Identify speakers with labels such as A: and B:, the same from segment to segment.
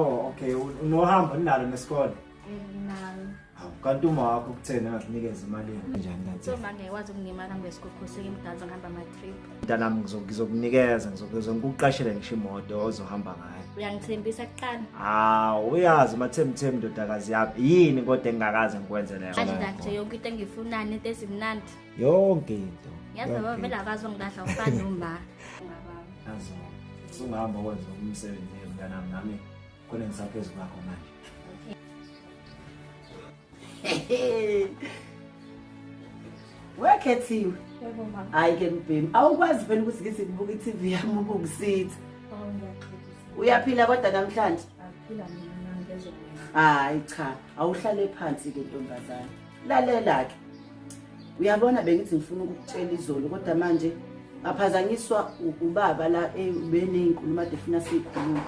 A: Oh, okay. Unohambo ninalo nesikole?
B: Nginalo.
A: Hawu, kanti uma wakho kuthena engakunikeza imali kanjani kanti?
B: So manje ngiyakwazi ukunika imali yesikole sengimdansa ngihamba ama-trip.
A: Mntanami ngizokunikeza, ngikuqashele ngisho imoto ozohamba ngayo.
B: Uyangithembisa kuqala?
A: Hawu, uyazi mathemthemu ndodakazi yami. Yini kodwa engingakaze ngikwenze leyo?
B: Manje nje yonke into engiyifunayo into ezimnandi.
A: Yonke into.
B: Yazi baba vele akazi ongilahla ufana noma.
A: Azo. Usungahamba wenze umsebenzi mntanami nami khona ngisaphezu kwakho manje.
C: Wekhethiwe.
B: Yebo mama.
C: Hayi ke mbhemi, awukwazi phela ukuthi ngithi ngibuka i-TV yami ubungisitha.
B: Oh ngiyaxolisa.
C: Uyaphila kodwa namhlanje?
B: Aphila mina ngezwe wena.
C: Hayi cha, awuhlale phansi ke ntombazane. Lalela ke. Uyabona bengithi ngifuna ukukutshela izolo kodwa manje ngaphazanyiswa ubaba la ebenezinkulumo ade funa sikhulume.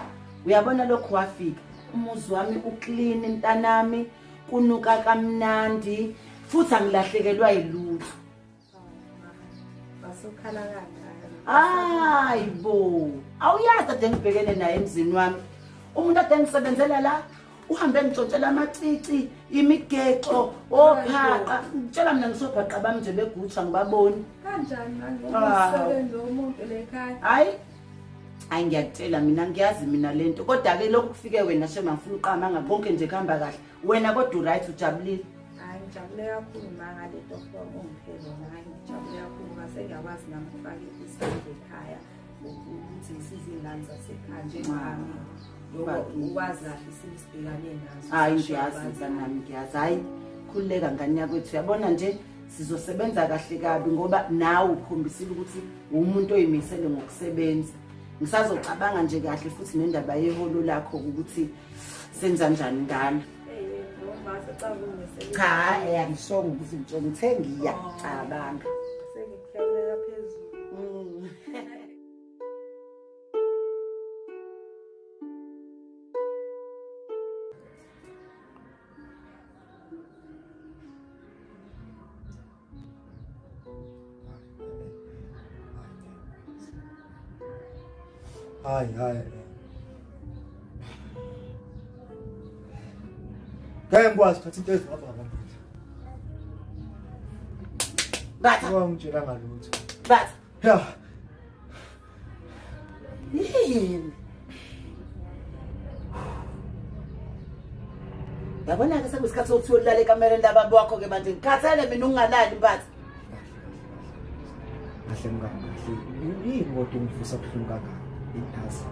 C: Uyabona lokhu wafika umuzi wami uclean mntanami kunuka kamnandi futhi angilahlekelwa yilutho.
D: Wasukhala kangaka.
C: Hayi bo, awuyazi ade ngibhekene naye emzini wami. Umuntu ade ngisebenzela la uhambe ngitshontshela amacici, imigexo, ophaqa. Ngitshela mina ngisophaqa bami nje begutsha ngibaboni.
D: Kanjani manje
C: Ah.
D: umsebenzi womuntu lekhaya?
C: Hayi. Hayi ngiyakutshela mina ngiyazi mina lento. Kodwa ke lokhu kufike wena shema ngifuna uqama konke nje kuhamba kahle. Wena kodwa uright ujabulile.
D: Hayi ngijabule kakhulu ma ngale tofu ongiphe lona. Hayi ngijabule kakhulu ngase ngiyakwazi nami ukufaka isandla ekhaya ukuthi ngisize iy'ngane zasekhaya njengami. Lokho ukwazi kahle isimo esibhekane naso.
C: Hayi ngiyazi mntanami ngiyazi. Hayi khululeka ngane yakwethu. Uyabona nje sizosebenza kahle kabi ngoba nawe ukhombisile ukuthi umuntu oyimisele ngokusebenza. Ngisazocabanga nje kahle futhi nendaba yeholo lakho ukuthi senza njani ngalo.
D: Eh, noma secabanga
C: Cha, angishongo ukuthi ngitshela ngithe ngiyacabanga.
D: Sengikuhlabela phezulu.
A: Hayi hayi. Ngeke ngikwazi ukuthatha into ezingaba ngabili.
C: Batha,
A: Ungangitshela ngalutho.
C: batha.
A: Ya,
C: Yini? Yabona-ke sekuyisikhathi sokuthi uyolala ekamereni lababa wakho-ke manje ngikhathele mina ungalali mbathi.
A: kahle mngani kahle. Yini kodwa ungivusa buhlungu kangaka? Indazi.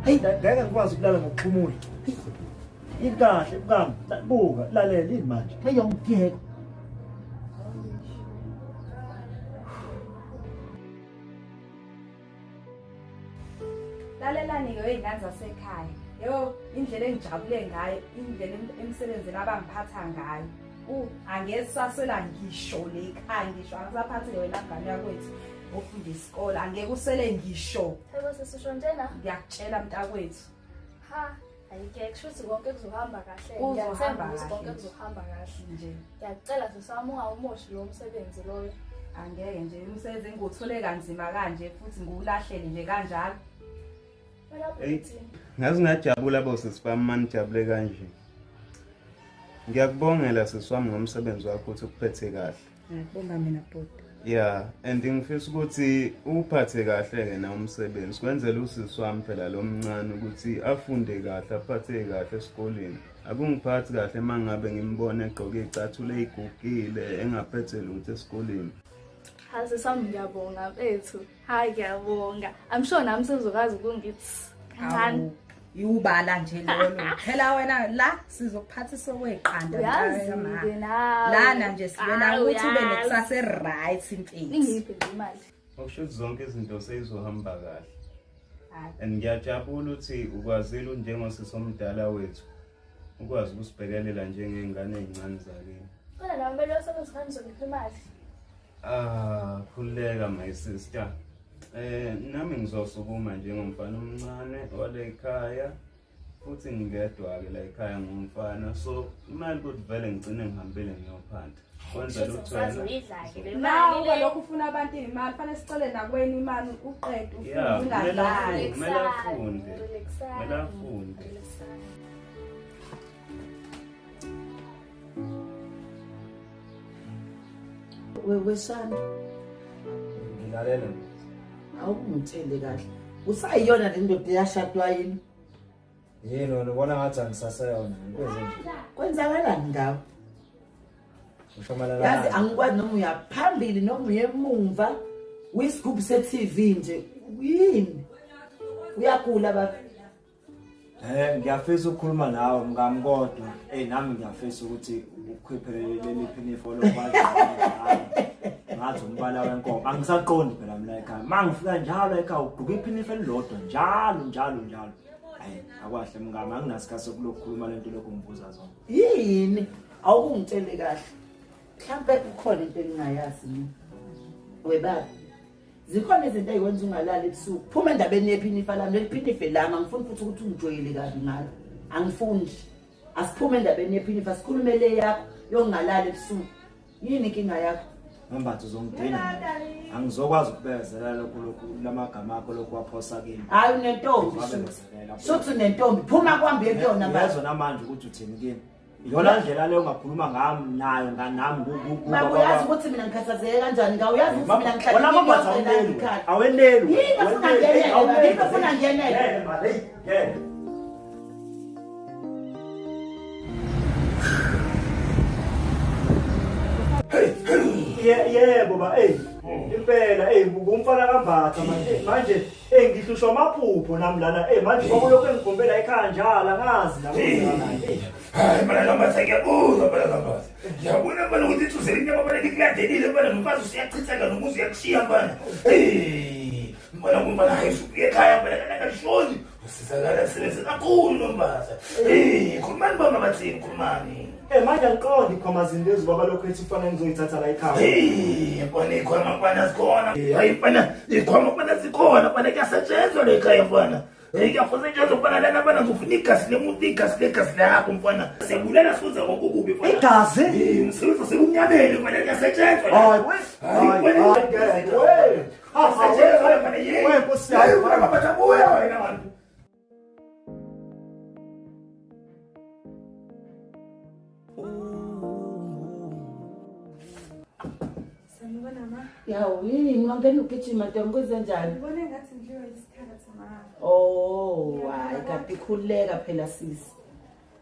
C: Hayi,
A: Ngeke ngikwazi ukulala ngokuxhumula. Yini kahle mngani? Buka, lalela yini manje?
C: hey yongiyeka.
D: Lalelani-ke wey'ngane zasekhaya. Yo, indlela engijabule ngayo, indlela emsebenzini abangiphatha ngayo. Angeke saswela ngisho le ekhaya ngisho angisaphathi wena ngane yakwethu ofunda isikole angeke usele ngisho.
B: Yebo sisisho njena.
D: Ngiyakutshela mntakwethu.
B: Ha, ayike kusho ukuthi konke kuzohamba kahle.
D: Kuzohamba
B: Ngiyathemba ukuthi
D: kahle
B: konke
D: nje.
B: kuzohamba kahle.
D: Nje
B: Ngiyacela sisami ungawumoshi lo msebenzi loyo.
D: angeke nje umsebenzi engiwuthole kanzima kanje futhi ngiwulahlele nje kanjalo.
B: Wena
E: Eyi.
B: bhuti.
E: Ngaze ngajabula bo sisi bami manijabule kanje. Ngiyakubongela sisi wami ngomsebenzi wakho ukuthi ukuphethe kahle.
D: Ngiyakubonga mina bhuti.
E: Yeah, and ngifisa ukuthi uphathe kahle ke na umsebenzi. Kwenzela usisi wami phela lo mncane ukuthi afunde kahle, aphatheke kahle esikoleni. Akungiphathi kahle mangabe ngimbona egqoke icathulo eyigugile engaphethe lutho esikoleni.
B: Ha sisami ngiyabonga mfethu. Hayi ngiyabonga. I'm sure nami sezokwazi ukungithi kancane.
D: Iwubala nje lolo. Phela wena la sizokuphathisa okweqanda
B: Uyazi-ke nawe.
D: Lana nje silwela
B: Hayi,
D: ukuthi ube
B: uyazi.
D: nekusasa right mfethu.
B: Ingiphi nje imali?
E: Okusho ukuthi zonke izinto seyizohamba kahle.
D: Hayi.
E: And ngiyajabula ukuthi ukwazile njengosisi omdala wethu ukwazi ukusibhekelela njengey'ngane ey'ncane zakini.
B: Kodwa nami kumele uyosebenza khona ngizongipha imali.
E: Ah, khululeka my sister. Nami ngizosukuma njengomfana omncane wale ekhaya. Futhi ngingedwa-ke la ekhaya ngumfana, so imali ukuthi vele ngigcine ngihambile ngiyophanda. Kwenzela ukuthi wena
B: Usazoyidla-ke le
D: Nawe
B: mali le.
D: lokhu ufuna abantu iy'mali, fanele sicele nakuwena imali uqede ufunde
E: Yeah, kumele
D: ungadlali.
E: afunde. Kumele afunde.
B: Relaxani.
E: Kumele afunde.
B: Relaxani.
C: Weshana,
A: Ngilalela.
C: awungitshele kahle. Usayiyona le ndoda eyashadwa yini?
A: Yini wena ubona ngathi angisaseyona ngikwenze nje.
C: Kwenzakalani ngawe?
A: Usho mayelana
C: Yazi
A: nani?
C: angikwazi noma uya phambili noma uya emumva. Uyisigubhu se-TV nje. Yini? Uyagula baba.
A: Ngiyafisa ukukhuluma nawe mngami kodwa nami ngiyafisa ukuthi ukhiphe leli phinifo lokwazi ngathi umbala wenkomo. Angisaqondi phela mina ekhaya. Mangifika njalo ekhaya ugqoka iphinifo elilodwa njalo njalo njalo. Hayi akwahle mngami, anginasikhathi sokulokukhuluma lento lokhu ngibuza zona.
C: Yini? Awungitshele kahle. Mhlambe kukhona into engingayazi mina. Webaba. Zikhona izinto ey'kwenza ungalali ebusuku. Phuma endabeni yephinifa lami, leli phinifa lami angifuni futhi ukuthi ungijwayele kabi ngalo. Angifuni. Asiphume endabeni yephinifa, sikhulume le yakho yokungalali ebusuku. Yini inkinga yakho?
A: Mambatha uzongidina. Angizokwazi ukubekezela lokhu lokhu lamagama akho lokhu waphosa kimi.
C: Hayi unentombi.
A: Wabekezelela.
C: Shuthi unentombi. Phuma kuhambe kuyona baba.
A: Uyezwa namanje ukuthi uthini kimi. Iyona ndlela leyo ongakhuluma ngami nayo nganami
C: Baba uyazi ukuthi mina ngikhathazeke kanjani ngawe, uyazi ukuthi mina ngihlala
A: Wena Mambatha awuneli. Aweneli.
C: Yini ofuna ngenele? Baba? Yini ofuna ngenele?
A: Ngene mali, ngene. Yebo ba, impela ngumfana kaMbatha manje manje ngihlushwa amaphupho nami lana manje kwakulokhu engikhombela ekhaya njalo angazi la kwenzakalayo.
F: Hayi mana kaMbatha ngiyabuza mana kaMbatha. Ngiyabona mana ukuthi ithuse inyama mana likulandelile mana nomfazi usuyachitheka nomuzi uyakushiya mana. Hey mana kumfana hayi usufike ekhaya mana kanakashoni. Usizakala sebenze kakhulu nombatha. Hey khulumani bama bathini khulumani.
A: Manje angiqondi ikhoma zinto lezi baba lokhu ethi kufanele ngizoyithatha la ekhaya.
F: Hey mfana ikhwama mfana zikhona. Hayi mfana ikhwama mfana zikhona mfana kuyasetshenzwa la ekhaya mfana. Hey kuyasetshenzwa mfana lana mfana ngifuna igazi lemuntu igazi legazi lakho mfana. Siyabulala sifunza konke okubi mfana.
A: Igazi?
F: Eh umsebenzi osebumnyameni mfana kuyasetshenzwa.
A: Hayi we.
F: Hayi
A: Hayi ngeke. We.
F: Kuyasetshenzwa mfana yey.
A: We Nkosi yami.
F: Mfana babuya wena mfana.
D: Sanibona ma.
C: Yawu yini wangena ugijima ntombi kwenze njani?
D: Ngibona engathi ngidliwa isikhathi ma.
C: Oh, hayi kanti khululeka phela sisi.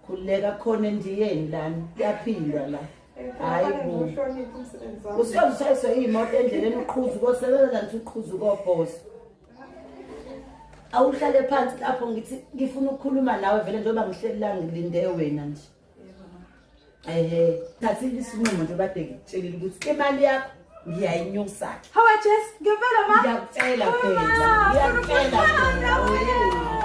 C: Khululeka khona endiyeni lana. Kuyaphilwa la. Hayi bo.
D: Ngiwuhloniphe umsebenzi wami.
C: Usuke ushayiswe imoto endleleni uqhuzu kosebenza nje uqhuzu kobhoso. Awuhlale phansi lapho ngithi ngifuna ukukhuluma nawe vele njengoba ngihleli la ngilinde wena nje. Ehe, thathile isinqumo nje bade ngikutshelile ukuthi imali yakho ngiyayinyusa.
D: Hawa Jess, ngempela ma.
C: Ngiyakutshela phela. Ngiyakutshela phela.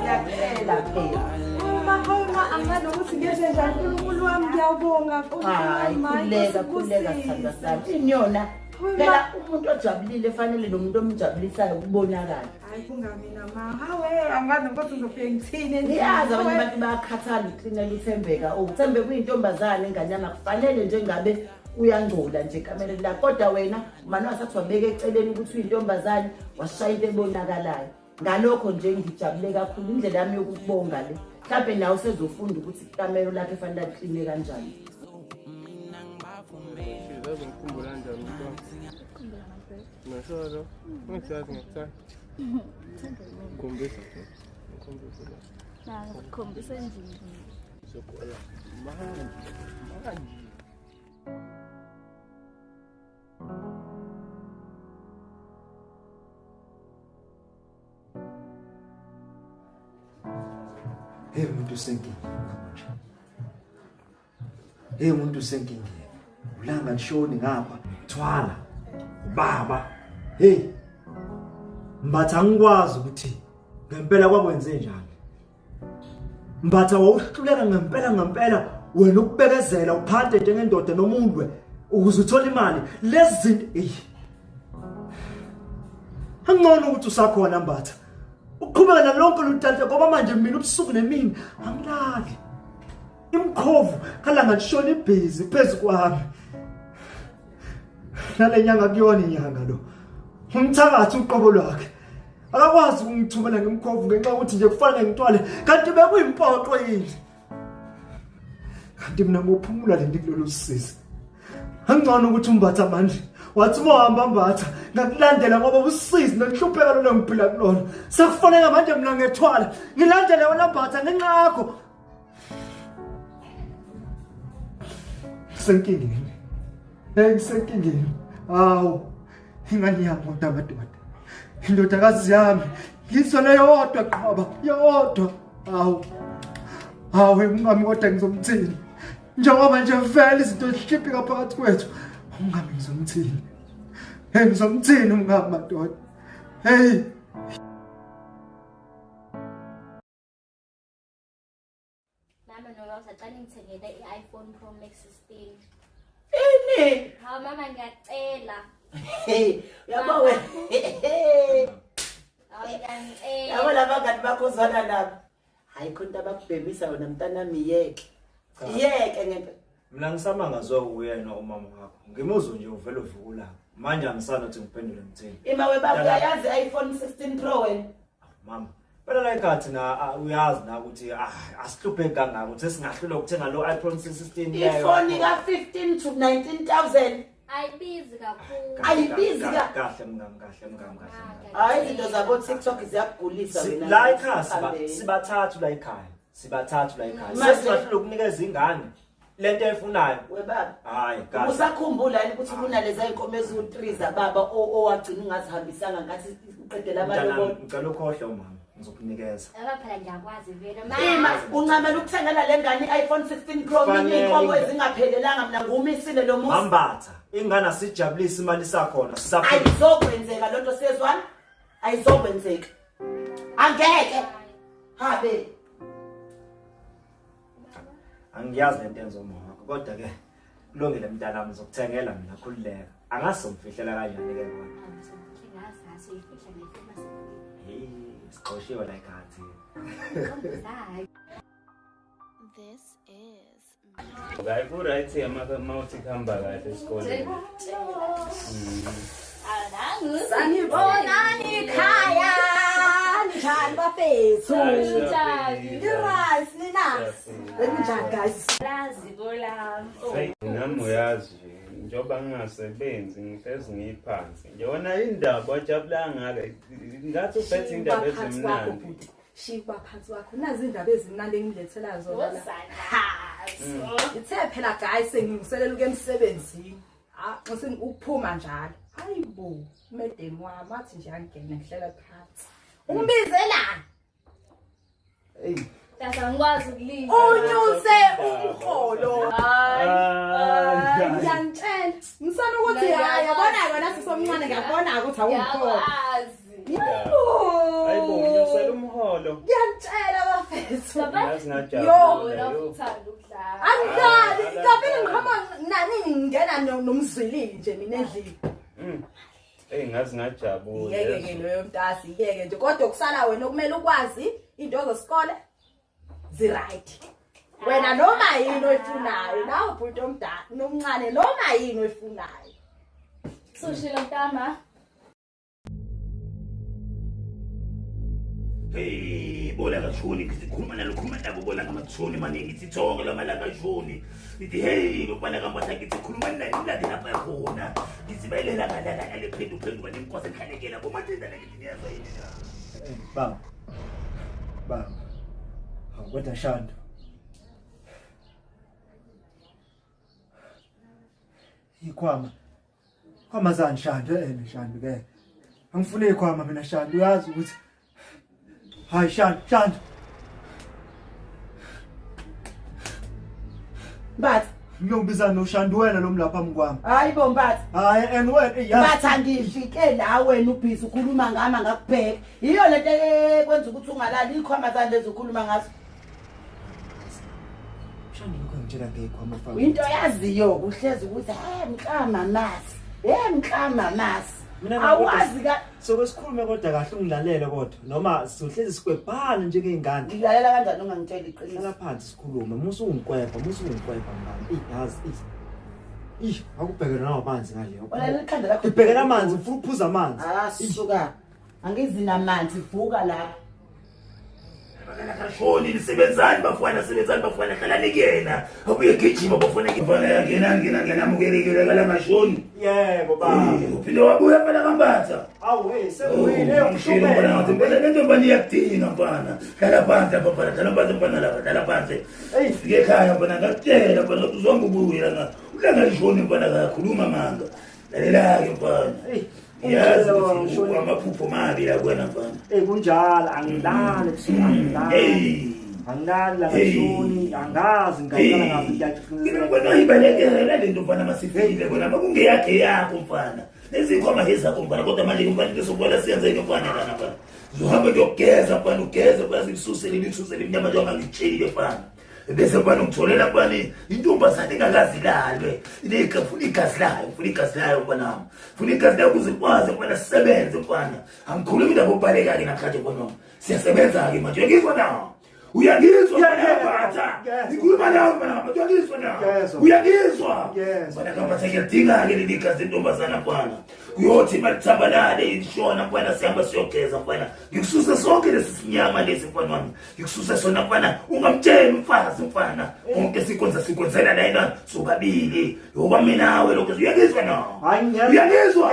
C: Ngiyakutshela phela.
D: Uma uma angazi ukuthi ngenze njani uNkulunkulu wami ngiyabonga uNkulunkulu
C: Hayi,
D: wami. ma,
C: khululeka,
D: Inkosi
C: khululeka
D: ibusise.
C: sithandwa sami. Inyona
D: Hawe,
C: phela
D: ma.
C: umuntu ojabulile fanele nomuntu omjabulisayo kubonakala.
D: Hayi kungamina ma. Hawe angazi ukuthi ngizofike ngithini endlini.
C: Ngiyazi abanye
D: Hawe.
C: abantu bayakhathala ukuklinela uThembeka. Oh, uThembeka uyintombazane ingane yami akufanele nje ngabe uyangcola nje ekamereni lakho. Kodwa wena umane wasathi wabeka eceleni ukuthi uyintombazane washaya into ebonakalayo. Ngalokho nje ngijabule kakhulu indlela yami yokukubonga le. Mhlawumbe nawe usezofunda ukuthi ikamero lakhe fanele akline kanjani.
G: Yazi ngikhumbula kanjani umntwana? Nasho ngiyazi ngiyakuthanda. Ngikhombisa nje. Ngikhombisa la.
B: Na ngikukhombisa endlini.
G: Sokola. Manje. Manje.
A: Hey umuntu usenkingeni manje. Hey umuntu usenkingeni. Ulanga lishoni ngapha. Thwala. Ubaba. Hey. Mbatha angikwazi ukuthi ngempela kwakwenze njani. Mbatha wawuhluleka ngempela ngempela wena ukubekezela uphante njengendoda nomulwe ukuze uthole imali lezi zinto ey. Angcono ukuthi usakhona Mbatha. Uqhubeka nalonke lolu ngoba manje mina ubusuku nemini angilali. Imkhovu kalanga lishona ibhizi phezu kwami. Nale nyanga kuyona inyanga lo. Umthakathi uqobo lwakhe. Akakwazi ukungithumela ngemkhovu ngenxa yokuthi nje kufanele ngithwale kanti bekuyimpoqo yini. Kanti mina ngophumula lento kulolu sizi. Angcono ukuthi umbatha manje. Wathi uma uhamba mbatha ngakulandela ngoba usizi nenhlupheka lona ngiphila kulona. Sekufanele manje mina ngethwala ngilandele wena mbatha ngenxa yakho. Ngisenkingeni. Hey ngisenkingeni. Hawu. Ingane yami kodwa madoda. Indodakazi yami ngizona yodwa qhaba yodwa. Hawu. Hawu umngami kodwa ngizomthini. Njengoba nje vele izinto zihliphika phakathi kwethu. Umngami ngizomthini. Hey ngizomthini umngami madoda. Hey.
H: Mama noma usacela ngithengele i-iPhone Pro Max 16.
C: Ini?
H: Hawu mama ngiyacela.
C: Hey, uyabo wena.
H: Hawu ngiyacela.
C: Yabo laba ngani bakho uzwana nabo. Hayi khona into abakubhemisa wena mntanami yeke. Yeke ngempela.
A: Mina ngisamangazwe uyena umama wakho. Ngimuzwe nje uvela uvukula. Manje angisanothi ngiphendule ngithini.
C: Ima webaba uyayazi i-iPhone 16 Pro wena.
A: Mama, phela la ikhathi na uyazi na ukuthi ah asihlupheki kangaka ukuthi singahlulwa ukuthenga lo iPhone 16
C: leyo. Ifoni ka 15 to 19000.
H: Ayibizi kakhulu.
C: Ayibizi ka
A: kahle mngami kahle mngami kahle.
C: Hayi izinto zabo TikTok ziyakugulisa wena.
A: La ekhaya sibathathu la ekhaya. Sibathathu la ekhaya. Sesingahlulwa ukunikeza ingane lento efunayo.
C: Webaba.
A: Hayi kahle.
C: Usakhumbula yini ukuthi kunalezi inkomo eziwu3 zababa owagcina ungazihambisanga ngathi uqedela amalobolo.
A: Ngicela ukhohle umama ngizokunikeza.
H: Yaba phela ngiyakwazi vele.
C: Ima uncamela ukuthengela le ngane i-iPhone 16 Pro minye inkomo ezingaphelelanga mina ngumisile lo muzi.
A: Mambatha ingane asijabulise imali isakhona
C: sisaphila. Ayizokwenzeka lonto siyezwana? Ayizokwenzeka. Angeke. Habe.
A: Angiyazi lento enza uma wakho kodwa ke kulungile mntanami ngizokuthengela mina khululeka. Angazi ngifihlela kanjani ke kodwa. Hey, sixoshiwe la ekhaya.
H: This is
E: Hayi ku-right uma uthi kuhamba kahle esikoleni.
D: Sanibonani khaya. Njani bafethu? Ngiright nina. Benjani guys?
B: Lazi kolami.
E: Hayi nami uyazi nje njengoba ngingasebenzi ngihlezi ngiphansi nje wena indaba wajabula ngaka ngathi uphethe indaba ezimnandi.
D: Shiba phansi wakho nazi indaba ezimnandi engilethela zona la. Ithe phela guys sengilungiselela ukuya emsebenzini. Ah, ngise ukuphuma njalo. Hayibo, umedeni wami wathi nje angene ngihlela phansi. Umbizelani?
E: Hey.
B: Tata ngikwazi ukulinda.
D: Unyuse umholo. Hayi. Ngiyantshela. Ngisana ukuthi hayi yabona wena sisomncane ngiyabona ukuthi awumholo.
E: Hayi bo unyusela umholo.
D: Ngiyantshela bafethu.
E: Yazi ngajabula.
D: Yo. Angidlali, ngavele ngiqhama nani ngingena nomzwilili nje mina endlini.
E: Hey ngazi ngajabula.
D: Yeke ke loyo mntasi, yeke nje kodwa kusala wena okumele ukwazi into zesikole zi-right. Wena noma yini oyifunayo, nawe bhuti omdala, nomncane noma yini oyifunayo.
B: Sushilo mntama.
F: Hey, bola kashoni ngikhuluma nalo khuluma nabo bola ngamathoni maningi sithonke lamalanga shoni. Ngithi hey lobana kambatha ngithi khuluma naye ngilande lapha khona. Ngizibelela ngalala le phendu phendu banemkhosi enhlalekela bomathinda ngithi niyazwa yini na.
A: Baba. Baba. Hawu kodwa Shando. Ikhwama. Khwama zani Shandu eh Shandu ke. Angifuni ikhwama mina Shandu uyazi ukuthi Hayi Shandu Shandu.
C: Mbatha.
A: Ngiyombiza noShandu wena lo mlapha mkwami.
C: Hayi bo Mbatha.
A: Hayi and wena eh, yazi.
C: Mbatha ngifike la wena ubhizi ukhuluma ngama ngakubheka. Yiyo lento ekwenza ukuthi ungalali ikhwama zani lezi ukhuluma ngazo.
A: Shani lokho ngitshela ngeyikhwama faka.
C: Into yaziyo kuhlezi ukuthi he mklama masi. He mklama masi.
A: Mina nawe
C: Awazi ka
A: Soke sikhulume kodwa kahle ungilalele kodwa noma sizohlezi sikwebhana njengey'ngane.
C: Ngilalela kanjani ungangitsheli iqiniso?
A: Hlala phansi sikhulume, musa ungikwebha, musa ungikwebha mngani. Eyi yazi, eyi. Ih, akubhekele nawamanzi ngale.
C: Wena ikhanda lakho.
A: Ngibhekele amanzi, ngifuna ukuphuza amanzi.
C: Ah, suka. Angizi namanzi, vuka lapha.
F: Akashoni nisebenzani bafana sebenzani bafana hlalani kuyena abuye gijima bafana mfana yangena ngena ngena amukelekile kala ngashoni
A: Yebo baba.
F: Uphinde wabuya mfana kaMbatha.
A: Awu hey sengibuyile
F: Ngishilo mfana ngathi mfana le ntombane iyakudinga mfana. Hlala phansi lapha mfana hlala phansi mfana lapha hlala phansi. Fike ekhaya mfana ngakutshela mfana ukuthi uzonke ubuye la ulanga lishoni mfana kakhuluma manga. Lalela-ke mfana. Yazi ukuthi amaphupho mabi la kuwena mfana.
A: Ey kunjalo angilali ebusuku angilali.
F: Hey.
A: Angilali la ngashoni angazi ngaqala ngaphi
F: Mina mfana ibalekela le nto mfana masifikile kona makungeyakhe yakho mfana. Nezikhwama ezakho mfana kodwa manje mfana into sokubola siyenzeke mfana lana mfana. Uzohamba kuyogeza mfana ugeze mfana sikususe leli kususe limnyama njengoba ngitshelile mfana. Bese mfana ungitholela mfana intombazane engakazilalwe. Inegafuna igazi layo, ufuna igazi layo mfana wami. Ufuna igazi layo ukuze ukwazi mfana sisebenze mfana. Angikhulumi indaba yokubaleka ke namhlanje mfana wami. Siyasebenza ke manje uyangizwa na? Uyangizwa mfana Ngikhuluma nawe mfana wami, uyangizwa na? Uyangizwa? Mfana kaMbatha ngiyadinga ke leli gazi lentombazana mfana. Kuyothi malithambalale ishona mfana sihamba siyogeza mfana. Ngikususe sonke lesi sinyama lesi mfana wami. Ngikususe sona mfana ungamtsheli umfazi mfana. Konke sikwenza sikwenzela la yena sobabili. Yoba mina nawe lokho uyangizwa na? Uyangizwa?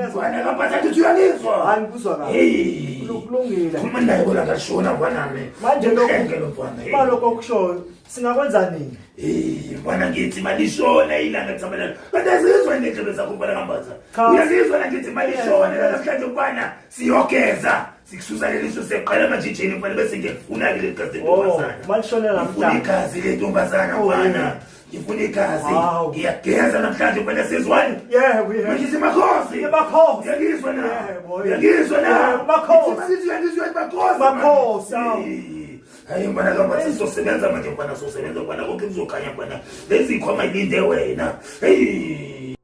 F: Mfana kaMbatha ngithi uyangizwa?
A: Hayi ngikuzwa kahle.
F: Hey.
A: Kulungile.
F: Khuluma naye kodwa akashona mfana wami.
A: Manje
F: Umhlenge lo mfana.
A: lokho malokho okushoyo singakwenza nini?
F: Eh, mfana ngithi malishona ilanga lithabalala. Kanti azizwa indlebe zakho mfana kaMbatha.
A: Cha.
F: Uyazizwa la ngithi malishona la namhlanje mfana siyogeza. Sikususa leli so seqala amajijini mfana bese ngiyafuna ke leli gazi
A: Oh,
F: lentombazana.
A: malishona
F: Ngifuna
A: namhlanje.
F: igazi lentombazana mfana. Ngifuna igazi.
A: Hawu.
F: Ngiyageza namhlanje mfana sizwani.
A: Yebo yebo.
F: Manje simakhosi.
A: Makhosi.
F: Uyangizwa na?
A: Yebo.
F: Uyangizwa na?
A: Yebo, makhosi.
F: Ngithi masithi uyangizwa makhosi.
A: Makhosi, awu.
F: Hayi mfana kaMbatha sizosebenza manje mfana sosebenza mfana konke kuzokhanya mfana. Lezi khwama ilinde wena. Hey.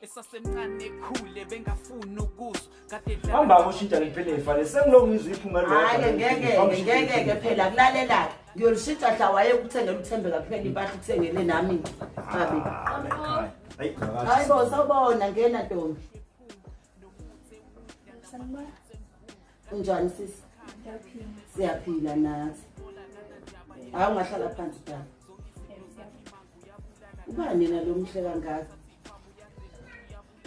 I: Esasemncane ekhule bengafuni ukuzwa kade edlala
A: Hamba kushintsha ngiphele ifale sengilokhu ngizwa iphunga lodwa.
C: Hayi ngeke ngeke ke phela kulalela-ke. Ngiyolishintsha hla waye ukuthengela uThembeka kuphela impahla uthengele nami. Babi.
A: Hayi
C: Hayi bo sawubona ngena ntombi.
B: Sanibona.
C: Unjani sisi?
B: Ngiyaphila.
C: Siyaphila nathi. Hayi ungahlala phansi dala. Ubani yena lo muhle kangaka?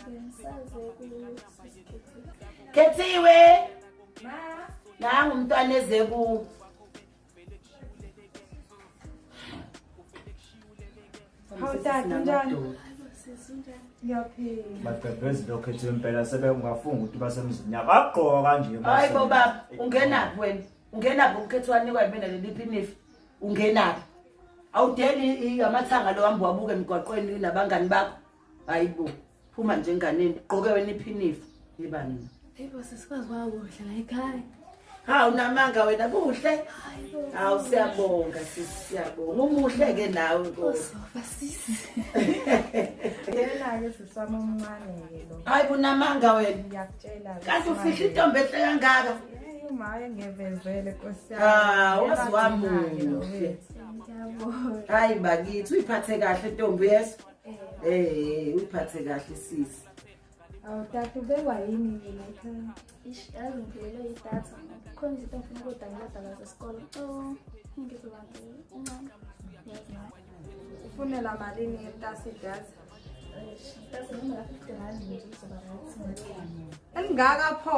B: Bengisaze ku-Sisikhethiwe.
C: Khethiwe. Nangu umntwana eze ku.
D: Hawu tata unjani?
B: Sisi unjani?
D: Ngiyaphila.
A: Bagqebhezi lokho ethi impela sebe ungafunga ukuthi basemzini yakho. Agqoka kanje.
C: Hayi bo baba, ungenaphi wena? Ungenaphi ukhetho wanikwa yimina leli phinifa? Ungenaphi? Awudeli amathanga lo hamba wabuka emgwaqweni nabangani bakho. Hayi bo, phuma nje enganeni, gqoke wena iphinifa. Yebani mina.
B: Hey bo sesikwazi kwakuhle la ekhaya.
C: Hawu namanga wena kuhle.
B: Hayi bo.
C: Hawu siyabonga sisi siyabonga. Umuhle ke nawe Nkosi.
B: Sofa sisi.
D: Yena-ke sisi wami omncane-ke lo.
C: Hayi bunamanga wena.
D: Ngiyakutshela-ke.
C: Kanti ufihla intombi enhle kangaka.
D: Hey, uma engevezele Nkosi yami.
C: Ah, wazi wamuhle.
B: Ngiyabonga.
C: Hayi bakithi uyiphathe kahle ntombi yeso. Eh, uyiphathe kahle sisi.
D: Awu tata ubekwa yini-ke la ekhaya?
B: Ish, yazi ngiphelelwe idatha. Khona izinto engifuna ukudownloada zesikole. Oh, ngizoba nje uncane. Yazi nawe.
D: Ufunela malini-ke mntase idatha?
B: Eish, mntase noma ka-50 rand nje izoba right.
D: Elingaka pho.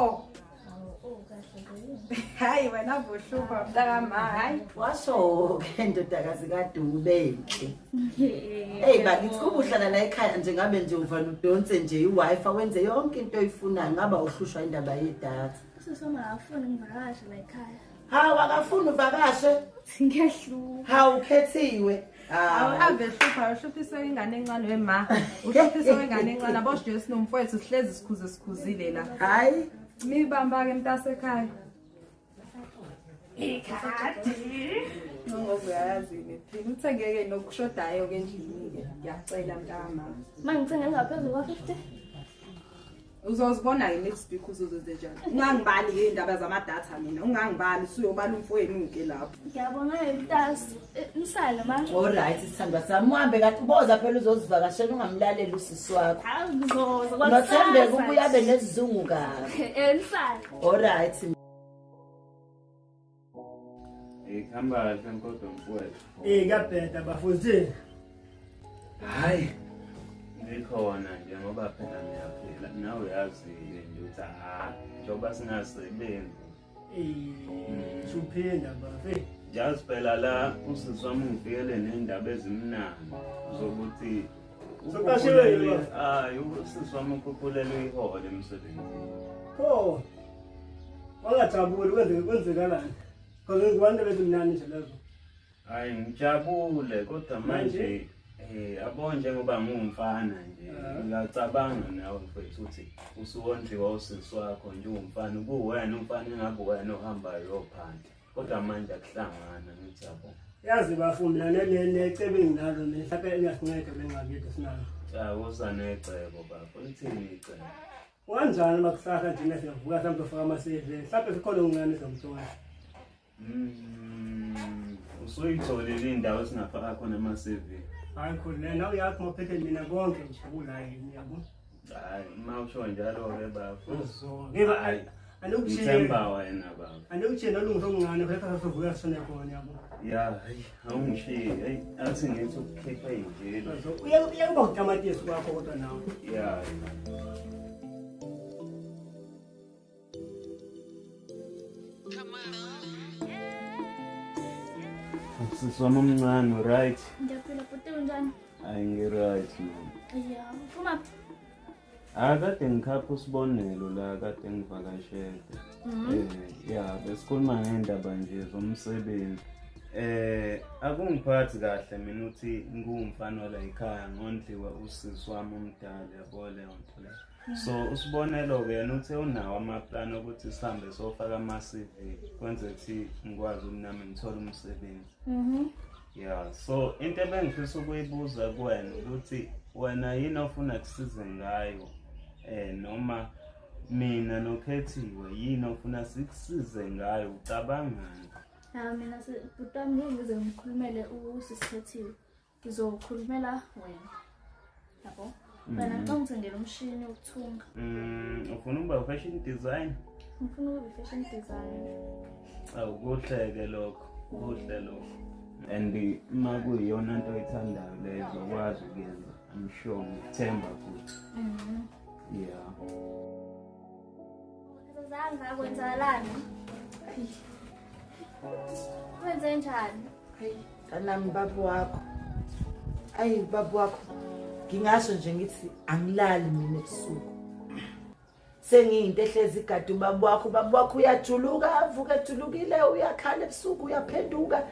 B: Hawu, oh kahle nje.
D: Hayi wena vuhlupha mntakama hayi.
C: Washo-ke ndodakazi kaDube enhle. Hey bakithi kuba uhlala la ekhaya nje ngabe nje uvane udonse nje i-Wi-Fi wenze yonke into oyifunayo ngaba uhlushwa indaba yedatha.
B: Usisi wami akafuni ngivakashe la ekhaya.
C: Hawu akafuni uvakashe.
B: Ngiyahluka.
C: Hawu ukhethiwe.
D: Awu
C: Hawu.
D: ave hlupha uhluphiswe ingane encane wema. Uhluphiswe ingane encane abosh nje sinomfowethu sihlezi sikhuze sikhuzile la.
C: Hayi.
D: Mibamba ke mntasekhaya. Ikhadi. Ngoba uyayazi ke phela uthengeke nokushodayo ke endlini ke. Ngiyacela mntakamama.
B: Ma ngithenga engaphezulu kwa-50.
D: Uzozibona-ke next week uzozenze njani. Ungangibali-ke iy'ndaba zamadatha mina, ungangibali usuyobala umfowenu-ke lapho.
B: Ngiyabonga mntasi. Nisale ma.
C: Alright sithandwa sami uhambe kahle uboza phela uzozivakashela ungamlaleli usisi wakho.
B: Hawu ngizoza
C: Nothembeka ubuye abe nesizungu kabi.
B: Eh nisale.
C: Alright.
E: Kuhamba kahle kodwa mfowethu.
J: Eh kuyabheda bafundisi.
E: Hayi. Ngikhona nje ngoba phela ngiyaphila. Nawe uyazi nje ukuthi ha njengoba singasebenzi.
J: Eh suphinda bafe.
E: Jazi phela la usisi wami ungifikele nendaba ezimnandi zokuthi
J: Soqashiwe yini baba?
E: Hayi usisi wami ukhuphulelwe iholo emsebenzini.
J: Pho. Wangajabuli kwenzeke kwenzekalani? Because ngibona bezimnandi nje lezo.
E: Hayi ngijabule kodwa manje yabo njengoba ngiwumfana nje uyacabanga nawe mfethu ukuthi usuwondliwa usisi wakho nje uwumfana kuwena umfana engabe wena ohambayo uyophansi kodwa manje akuhlangana ngithi yabo.
J: Yazi bafu mina necebo enginalo mina mhlawumbe engasinceda kule ngxaki yethu esinayo.
E: Cha uza necebo baba, lithini icebo?
J: Kanjani uma kusasa nje siyavuka mhlawumbe sofaka ama-CV mhlawumbe sikhona okuncane sizomthola.
E: Usuyitholile indawo esingafaka khona ama-CV?
J: Hayi khona nawe uyazi maphethe mina konke nje kulayini yabo.
E: Hayi uma usho njalo-ke baba.
J: Ngiba anokutshela.
E: Ngithemba wena baba.
J: Anokutshela nolungisa okuncane phela sasa sovuka sishone khona yabo.
E: Ya, hayi awungishiyi. Hayi athi ngithi ukukhipha injilo.
J: Uyakuba utamatisi kwakho kodwa nawe.
E: Ya. Sisi wami omncane, right?
B: Ngiyaphila bhuti unjani?
E: Hayi ngi-right mama.
B: Ya, uphuma phi?
E: Ah kade ngikhapha usibonelo la kade ngivakashele. Ya besikhuluma ngendaba nje zomsebenzi. Akungiphathi kahle mina ukuthi ngiwumfana wala ekhaya ngondliwa usisi wami omdala yabo leyo nto leyo. So usibonelo-ke yena uthe unawo amaplani okuthi sihambe sofaka ama-CV kwenze ukuthi ngikwazi ukuthi nami ngithole umsebenzi. Yeah, so into ebengifisa ukuyibuza kuwena ukuthi wena yini ofuna kusize ngayo noma mina noKhethiwe yini ofuna sikusize ngayo ucabangani?
B: Ah mina bhuti wami ngeke ngize ngikhulumele usisi Khethiwe. Ngizokhulumela wena. Yabo? Wena ngicela ungithengele umshini wokuthunga.
E: Ufuna ukuba fashion design?
B: Ngifuna ukuba fashion designer.
E: Awu kuhle-ke lokho, kuhle lokho. And uma kuyiyona nto oyithandayo leyo uzokwazi ukuyenza. I'm sure ngikuthemba futhi. Yeah.
H: Zanga kwenzakalani? Wenze njani?
C: Mntanami baba wakho. Ayi baba wakho. Ngingasho nje ngithi angilali mina ebusuku. Sengiyinto ehlezi igada ubaba wakho, ubaba wakho uyajuluka, avuke ejulukile, uyakhala ebusuku, uyaphenduka.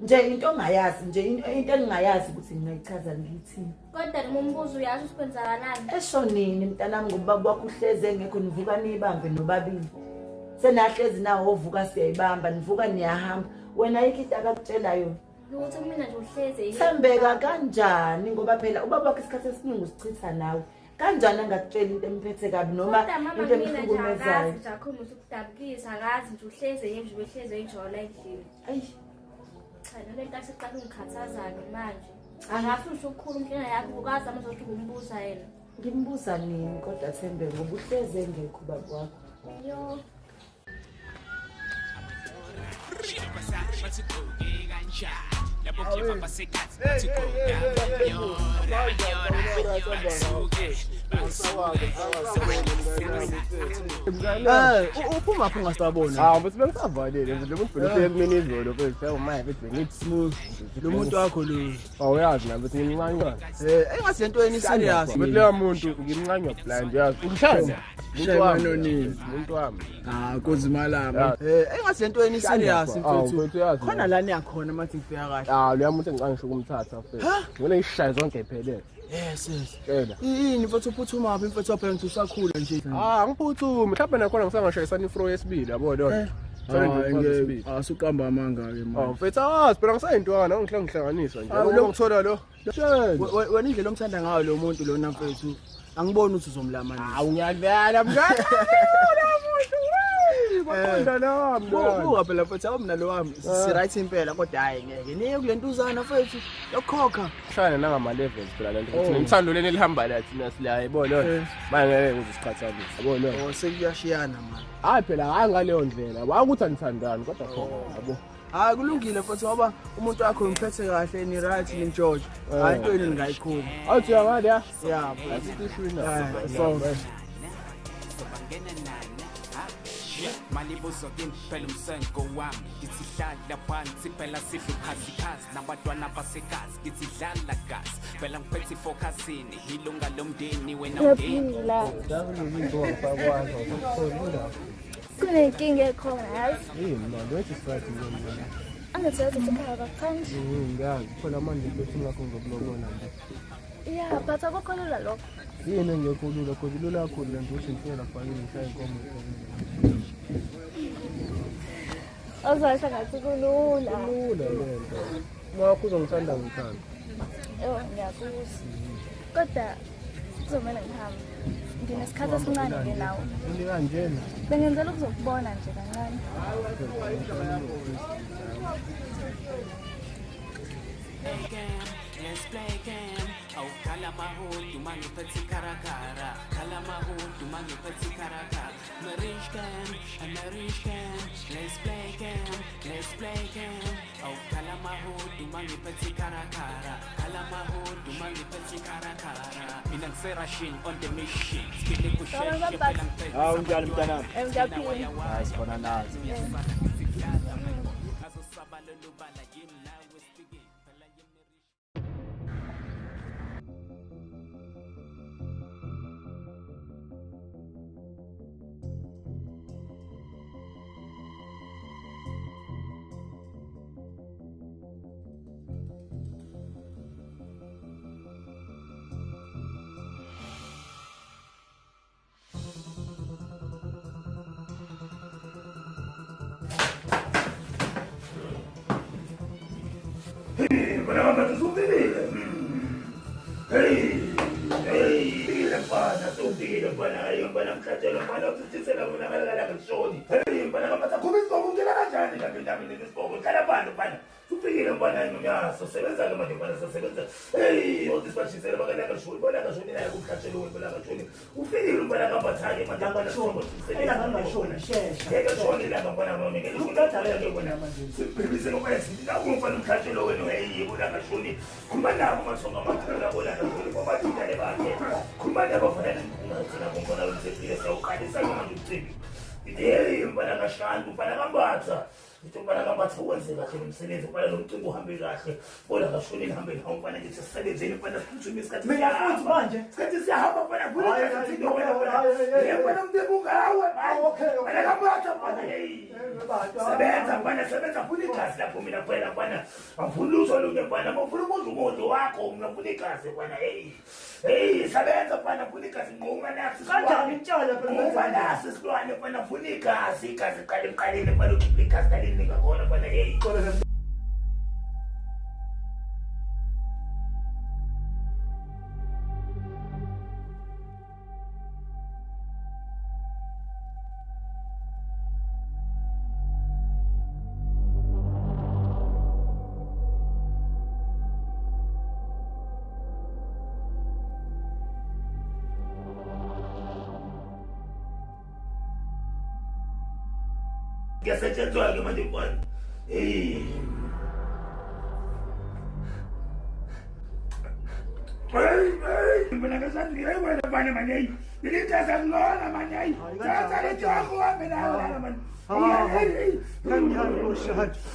C: Nje into ongayazi nje into engingayazi ukuthi ngingayichaza ngithini.
H: Kodwa noma umbuzo uyazi ukuthi kwenzakalani?
C: Esho nini mntanami ngoba ubaba wakho uhlezi engekho nivuka niyibambe nobabili. Senahlezi nawo ovuka siyayibamba, nivuka niyahamba. Wena ayikho into akakutshela yona.
H: Lutho kumina nje uhlezi.
C: Thembeka kanjani ngoba phela ubaba wakho isikhathi esiningi usichitha nawe. Kanjani angakutshela into emphethe kabi noma into emhlukumezayo?
H: Akazi nje akho umuntu ukudabukisa, akazi nje uhlezi nje uhlezi enjola endlini.
C: Ayi.
H: Cha nale nto aseqala ungikhathaza-ke manje. Akafuni nje ukukhuluma inkinga yakho ukazi amazothi ukumbuza yena.
C: Ngimbuza nini kodwa Thembe ngoba uhlezi engekho ubaba wakho.
H: Yo.
G: Uphuma phi ungasabona? Hawu mfethu bengisavalile nje lo muntu vele ufike kumina izolo mfethu. Hawu manje mfethu bengithi smooth.
K: Lo muntu wakho lo.
G: Awuyazi nami mfethu ngimncanywa.
K: Engathi lento yeni serious.
G: Mfethu leyo muntu ngimncanywa blind uyazi.
K: Ungishaya.
G: Umuntu wami.
K: Ah kunzima engathi lento yeni serious mfethu. Khona la niyakhona mathi ngifika kahle.
G: Ah loya muntu engicanga ngisho ukumthatha mfethu. Ngone ngishaye zonke iphelele.
K: Yes yes.
G: Tshela.
K: Yini mfethu uphuthuma phi mfethu phela ngithi usakhula nje.
G: Ah ngiphuthumi mhlawumbe nakhona ngisangashayisana ifro yesibili yabo leyo.
K: Asuqamba amanga ke manje.
G: Awu mfethu awazi phela ngisayintwana ngihlanganiswa nje. Lo ngithola lo.
K: Wena indlela omthanda ngayo lo muntu lona mfethu angiboni ukuthi uzomlamanisa.
G: Awu ngiyalivela mngani. Baqonda nami.
K: Buka phela mfethu awumna lo wami. Si right impela kodwa hayi ngeke. Niye kulentuzana mfethu yokukhokha.
G: Shayana nangama levels phela lento ukuthi ngithando leni lihamba la thina sila yibona. Manje ngeke ngizisiqhathanise. Yabona.
K: Oh sekuyashiyana manje.
G: Hayi phela hayi ngaleyo ndlela. Wakuthi anithandani kodwa khona yabo.
K: Hayi kulungile mfethu ngoba umuntu wakho ngiphethe kahle ni right ni George. Hayi into yini ngayikhulu.
G: Awuthi uyangale ya?
K: Yeah.
G: So
I: Malibuzo kimi phela umsenko wami ngithi hlala phansi phela sidle ukhazikhazi nabantwana basekazi ngithi dlala gazi phela ngiphethe ifocusini ilunga lomndeni wena ungeni.
B: Kunenkinga ekhona yazi.
G: Yini manje wethi strike ngiyona.
B: Angathi yazi ekhaya kakuthandi.
G: Ngiyazi khona manje bese ngakho ngizokulobola nje.
B: Yeah, but akukho lula lokho.
G: Yini engekho lula kodwa lula kakhulu lento ukuthi ngifike lapha ngishaye inkomo.
B: Awuzasho ngathi kulula.
G: Kulula lento. Ngakho uzongithanda ngithanda.
B: Yebo ngiyakuzwa. Kodwa kuzomele ngihambe. Nginesikhathi esincane ke nawe.
G: Into kanjena.
B: Bengenzela ukuzokubona nje kancane.
I: Let's play game. Awukhala mahudu mangiphethe karakara. Khala mahudu mangiphethe karakara. Marriage game, marriage game. Let's play game. Let's play game. Awukhala mahudu mangiphethe karakara. Khala mahudu mangiphethe karakara. Mina ngiserashin on the mission. Sibile kusheshe phela ngiphethe.
A: Hawu njani mntanami?
B: Ngiyaphila.
A: Hayi sikhona nazi. Mina futhi manje
F: isikhathi siyahamba mfana mfana umntu ungawe mfana kambatha mfana sebenza mfana sebenza funa igazi lapho mina phela mfana angifuni lutho olunye mfana ngifuna ukudla umondlo wakho mina ngifuna igazi mfana hey hey sebenza mfana ngifuna igazi nquma nasi
A: kanjani intshala phela
F: nquma nasi isilwane mfana ngifuna igazi igazi qala emqaleni mfana ukhiphe igazi kalini ngakhona mfana hey. Kuyasetshenzwa-ke manje mfana. Hey. Hey, hey, mina ngesathi hey wena mfana manje hey. Ngilithatha kulona manje hey. Thatha le jongo wami nawe manje.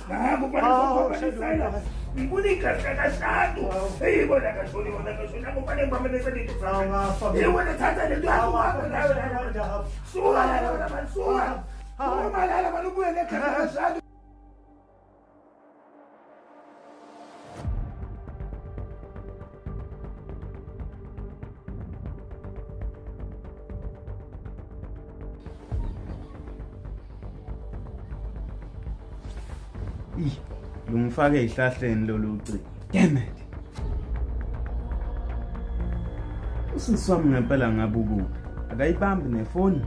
F: Nangu mfana ngifuna igazi lakashadu. Hey bona kashoni bona kashoni nangu mfana ngibambe lento sakho. Hey wena thatha le nto yakho nawe. Suka la manje suka. Uma lala manje ubuye negazi lakashadu.
E: Ih, lungifake ezihlahleni lolu cingo. Damn it. Usisi wami ngempela ngabe ukuphi? Akayibambi nefoni.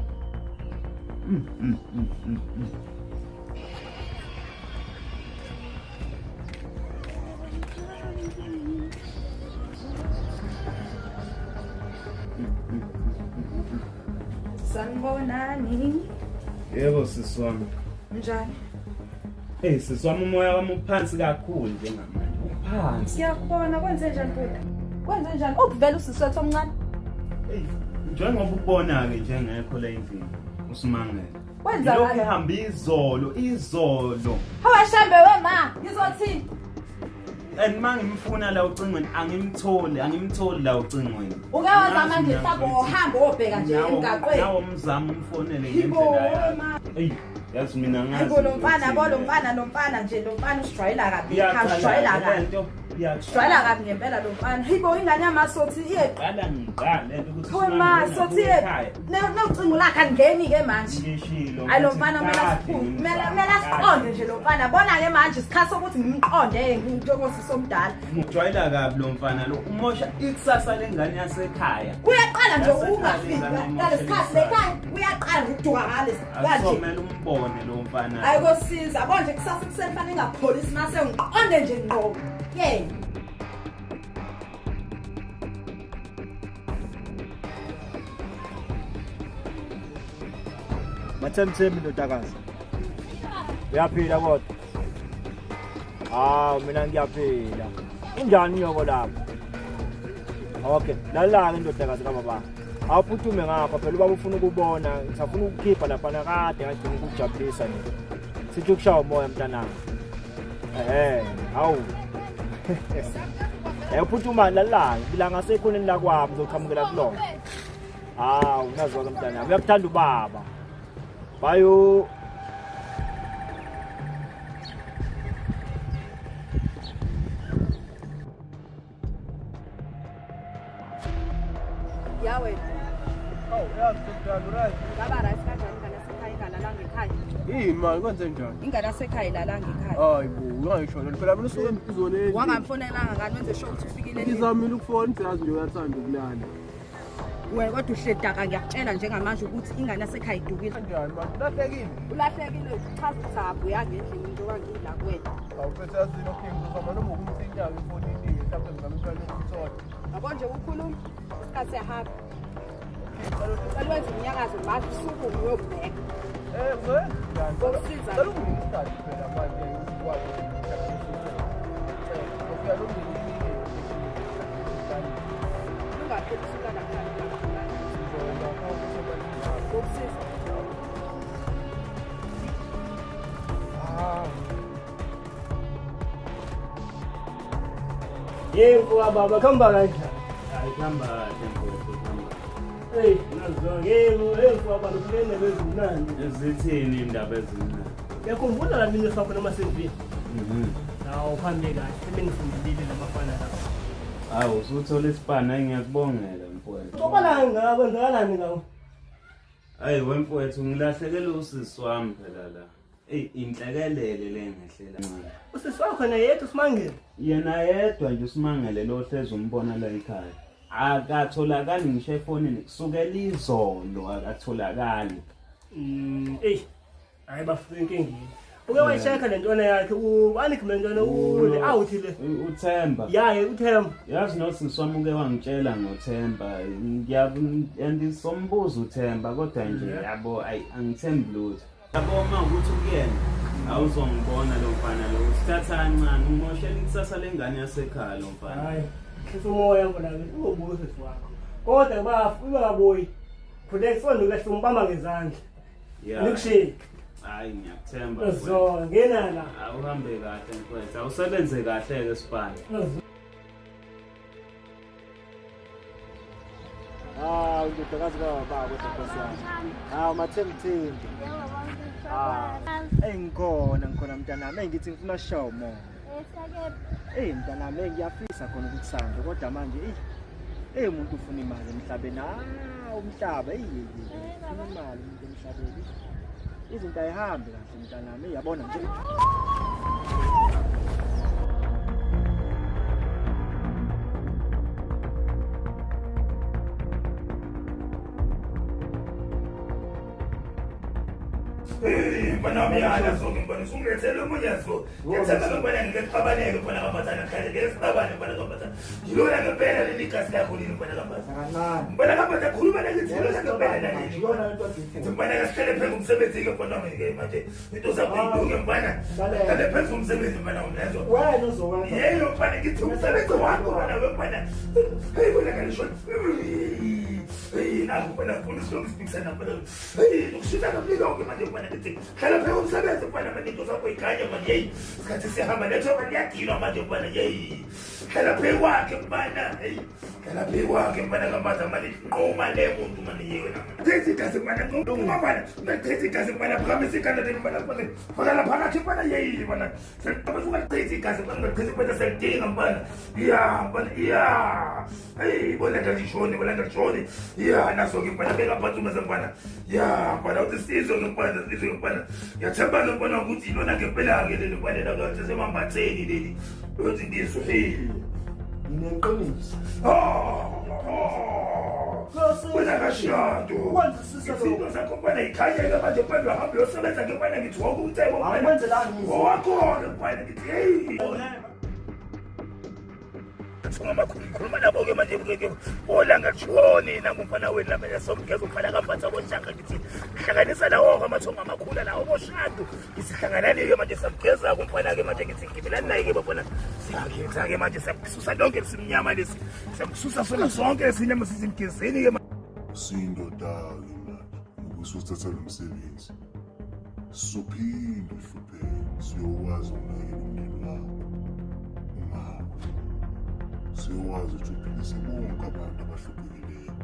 D: Sanibonani.
E: Yebo sisi wami.
D: Njani?
E: Hey sisi wami umoya wami uphansi kakhulu njengamanje. Uphansi.
D: Siyakubona kwenze njani bhuti? Kwenze njani? Ubuvela usisi wethu omncane.
E: Hey, njengoba ubona ke njengekho la endlini uSimangele.
D: Kwenzakalani?
E: Lokhu ehamba izolo, izolo.
D: Hawashambe we ma, ngizothini?
E: And mangimfuna la ucingweni angimtholi, angimtholi la ucingweni.
D: Uke wazama nje mhlawumbe uhamba obheka nje emgaqweni.
E: Nawo umzamo umfonele
D: Yibo,
E: ngendlela
D: we ma.
E: yakhe. Eyi, yazi mina ngazi.
D: Hayibo lo mfana bo lo mfana lo mfana nje lo mfana usijwayela kabi. Usijwayela kabi. Usijwayela kabi ngempela lo mfana. Hayibo ingane yamasothi iye
E: Qala ngiqale lento ukuthi
D: Hawe ma sothi iye nocingo lakhe alingeni ke manje.
E: Ngishilo.
D: Hayi lo mfana kumele asiphume. Kumele asiqonde nje lo mfana. Bona ke manje isikhathi sokuthi ngimqonde njengosisi omdala.
E: Ujwayela kabi lo mfana lo. Umosha ikusasa lengane yasekhaya.
D: Uyaqala nje ungafiki ngalesikhathi lekhaya uyaqala nje ukuduka ngalesi kanje.
E: Akusomela umbone lo mfana.
D: Hayi kosiza yabo nje kusasa ekuseni fanele ngingapholisi mase ngiqonde nje ngqo. Yey.
A: Mathemthemi ndodakazi. Uyaphila kodwa? Hawu mina ngiyaphila. Unjani unyoko lapho? Okay, lalala indodakazi kababa. Awuphuthume ngapha phela ubaba ufuna ukubona, ngisafuna ukukhipha lapha nakade ngagcina ukujabulisa nje. Sithi ukushaya umoya mntanami. Ehhe, hawu. Uphuthuma lalala, bila ngasekhoneni lakwami ngizoqhamukela kulona. Hawu, unazwa-ke mntanami, uyakuthanda ubaba. Bayo.
D: Ya wena.
G: Awu, yazi mdala right.
D: Ngaba right kanjani ingane yasekhaya ingalalanga ekhaya?
G: Yini mani kwenze njani?
D: Ingane yasekhaya ilalanga ekhaya.
G: Hayi bo, ungangisho lento phela mina usuke izolo endlini.
D: Wangamfonelanga ngani wenze sure ukuthi ufikile endlini?
G: Ngizamile ukufona uyazi nje uyathanda ukulala.
D: Wena kodwa uhledaka ngiyakutshela njengamanje ukuthi ingane yasekhaya idukile.
G: Kanjani manje? Ulahlekile.
D: Ulahlekile uchaza ukuthi abuyanga endlini njengoba ngila kuwena.
G: Awu mfethu yazi okay ngizozama noma ukumthinta-ke efonini mhlawumbe ngizame impela ukumthola.
D: Yabo nje ukhuluma isikhathi siyahamba. Cela wenze umnyakazo manje usukume uyobheka.
G: Ngizoyenza njani?
D: Ngokusiza.
G: Cela unginike isikhathi phela manje sikwazi ukuhlanganisa. Ngofika longinike.
D: Ungapheli usuka namhlanje. Ngokusiza.
J: Yebo baba kuhamba kanjani?
E: Hayi kuhamba kahle mfowethu, kuhamba.
J: Hey, nazo yebo, hey baba lokulene bezimnandi.
E: Zithini indaba ezimnandi?
J: Uyakhumbula la mina sakho noma CV? Hawu uhambe kahle, sebengifundile labafana laba.
E: Hawu usuthola isipana ngiyakubongela mfowethu.
J: Xoxelani ngawo, kwenzakalani ngawo?
E: Hayi wemfowethu ngilahlekele usisi wami phela la. Eyi inhlekelele le ngehlela.
J: Usisi wakho naye yedwa uSimangele.
E: Yena yedwa nje uSimangele lo hlezi umbona la ekhaya. Akatholakali ngisho efonini kusukela izolo akatholakali.
J: Eyi hayi bafike enkingeni. Uke wayisheka le ntwana yakhe ubani le ntwana ule out le.
E: uThemba.
J: Ya uThemba.
E: Yazi nosisi wami uke wangitshela ngoThemba. Ngiyasombuza uThemba kodwa nje yabo ayi angithembi lutho. Yabo uma ukuthi ukuyena awuzongibona lo mfana lo usithatha kancane umoshela ikusasa lengane yasekhaya lo mfana.
J: Hayi, hlisa umoya mfana ungobuyi usisi wakho. Kodwa bafu ungabuyi. Khuleka sonke kahle umbamba ngezandla.
E: Yeah.
J: Nikushiye.
E: Hayi ngiyakuthemba.
J: Uzo ngena la.
E: Awuhambe kahle mfowethu. Awusebenze kahle ke sipana.
A: Hawu ndodakazi kababa kodwa nkosi yami. Hawu mathemthembi. Ah, eyi ngikhona ngikhona mntanami, eyi ngithi ngifuna sishaye umoya. Eyi mntanami, eyi ngiyafisa khona ukuthi sihambe kodwa manje eyi eyi umuntu ufuna imali emhlabeni. Ah, umhlaba eyi eyi, eyi, ufuna imali umuntu emhlabeni. Izinto ayihambi kahle mntanami, eyi yabona nje.
F: Mfana wami yana so mfana usungilethele omunye so. Ngiyethemba mfana ngeke sixabaneke mfana kaMbatha namhlanje ngeke sixabane mfana kaMbatha. Yilona ngempela leli igazi lakho leli mfana kaMbatha. Mfana kaMbatha khuluma nakithi yilona ngempela leli. Mfana kasihlale phezu komsebenzi ke mfana wami ke manje. Into zakho ilunge mfana. Hlale phezu komsebenzi mfana wami yazo.
A: Wena uzowenza.
F: Yebo mfana ngithi umsebenzi wakho mfana wemfana. Hey wena kalisho. Hey nakho mfana ngifuna isilungu isiphikisana mfana. Hey ukushisa nomlilo ke manje mfana ngithi hlala phezu komsebenzi mfana manje into zakho ikhanye manje hey isikhathi siyahamba letho manje liyagilwa manje mfana hey hlala phezu kwakhe mfana hey hlala phezu kwakhe mfana kaMbatha manje nqoma le muntu manje yena Thethi igazi mfana nqoma mfana thethi igazi mfana phakamisa ikhanda leli mfana mfana faka phakathi mfana yeyi mfana Ungachithi igazi mfana ungachithi mfana siyalidinga mfana ya mfana ya hey bona ngishoni bona ngishoni ya naso ke mfana beka phansi uma mfana ya mfana uthi sizwe ke mfana sizwe ke mfana ngiyathemba ke mfana ukuthi ilona ngempela ke leli mfana la kathi semambatheni leli uthi ngizwe hey
A: ngineqiniso
F: oh wena kashanto izinto zakho mfana yikhanyela manje mfana uhambe uyosebenza ke mfana ngithi wonke umcebo owakho-ke mfana ngithi heyi Singamakhulu ngikhuluma nabo-ke manje olanga tshoni nangumfana wenu lamele somgeza umfana kambatha boshaka ngithi hlanganisa lawo-ke amathongo amakhulu lawo boshandu ngithi hlanganani-ke manje samgeza-ke umfana-ke manje ngithi gibelani naye-ke bafana siyakhetha-ke manje siyamsusa lonke lesimnyama lesi siyamsusa sona sonke lesinyama sisimgezeni-ke
L: Usuyindoda-ke manje ngoba usuthatha lo msebenzi. Sizophinde uhlupheke siyokwazi ukunakekela umndeni wakho. Umama. Siyokwazi ukuthi uphilise bonke abantu abahluphekileyo.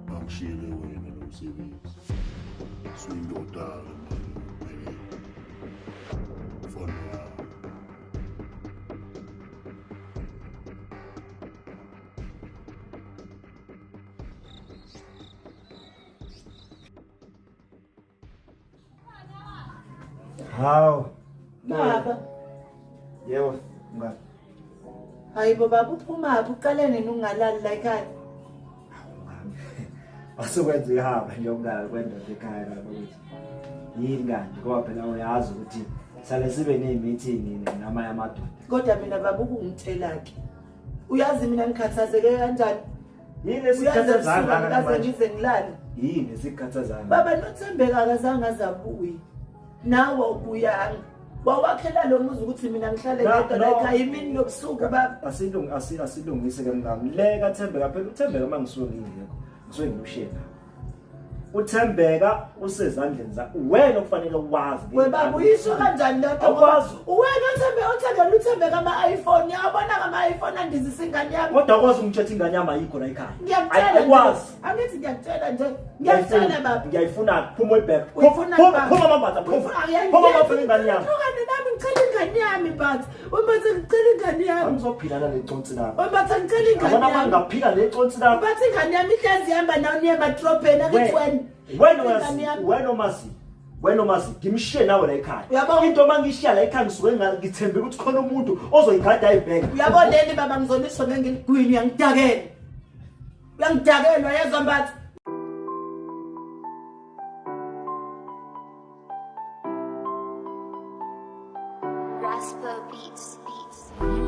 L: Bangishiyele wena lo msebenzi. Usuyindoda-ke manje ngokuphelele. Mfana wami.
A: Hawu.
C: Baba.
A: Yebo, mngani.
C: Hayibo baba uphumaphi uqale nini ungalali la ekhaya?
A: Asukwenza ihaba nje ukungalali kwendoda ekhaya lapho ukuthi yini kanti ngoba phela uyazi ukuthi sale sibe ney'meeting namanye amadoda.
C: Kodwa mina baba ukungitshela-ke. Uyazi mina ngikhathazeke kanjani?
A: Yini esikhathazayo
C: kangaka manje? Ngize ngilale.
A: Yini esikhathazayo?
C: Baba noThembeka akazange azabuye. Nawe ubuyanga. Wawakhela lo muzi ukuthi mina ngihlale ngedwa la ekhaya imini nobusuku baba.
A: Asilungi asilungise ke mngami. Le kaThembeka phela uThembeka mangisuke ngingekho. Ngisuke ngimshiye la. uThembeka usezandleni zakho wena okufanele uwazi
C: We baba uyisho kanjani le nto?
A: Awukwazi.
C: Wena uThembeka uthengela uThembeka ama-iPhone. Uyabona ngama-iPhone andizisa ingane yami.
A: Kodwa awukwazi ukungitshela ingane yami ayikho la ekhaya.
C: Ngiyakutshela nje.
A: Awukwazi.
C: Angithi ngiyakutshela nje. Ngiyakutshela baba.
A: Ngiyayifuna phuma uyibheke.
C: Uyifuna
A: Phuma
C: baba.
A: phuma mambatha phuma.
C: Uyifuna-
A: Phuma bafuna ingane yami.
C: Hlukane nami ngicela ingane yami but. Umbatha ngicela ingane yami.
A: Angizophila nale consi lakho.
C: Umbatha ngicela ingane
A: Yabona
C: yami.
A: mangaphila le consi lakho.
C: Umbatha ingane yami ihlezi ihamba nawe niye emadrobheni akithi wena.
A: Wena
C: Ingane
A: uyazi
C: yami.
A: wena omazi wena omazi ngimshiye nawe la ekhaya.
C: Uyabona?
A: Into mangishiya la ekhaya ngisuke ngithembe ukuthi khona umuntu ozoyigada ayibheke.
C: Uyabona leli baba ngizolisho ngengiligwini uyangidakela. Uyangidakela yezwa mbatha.
M: Rasper Beats. Beats.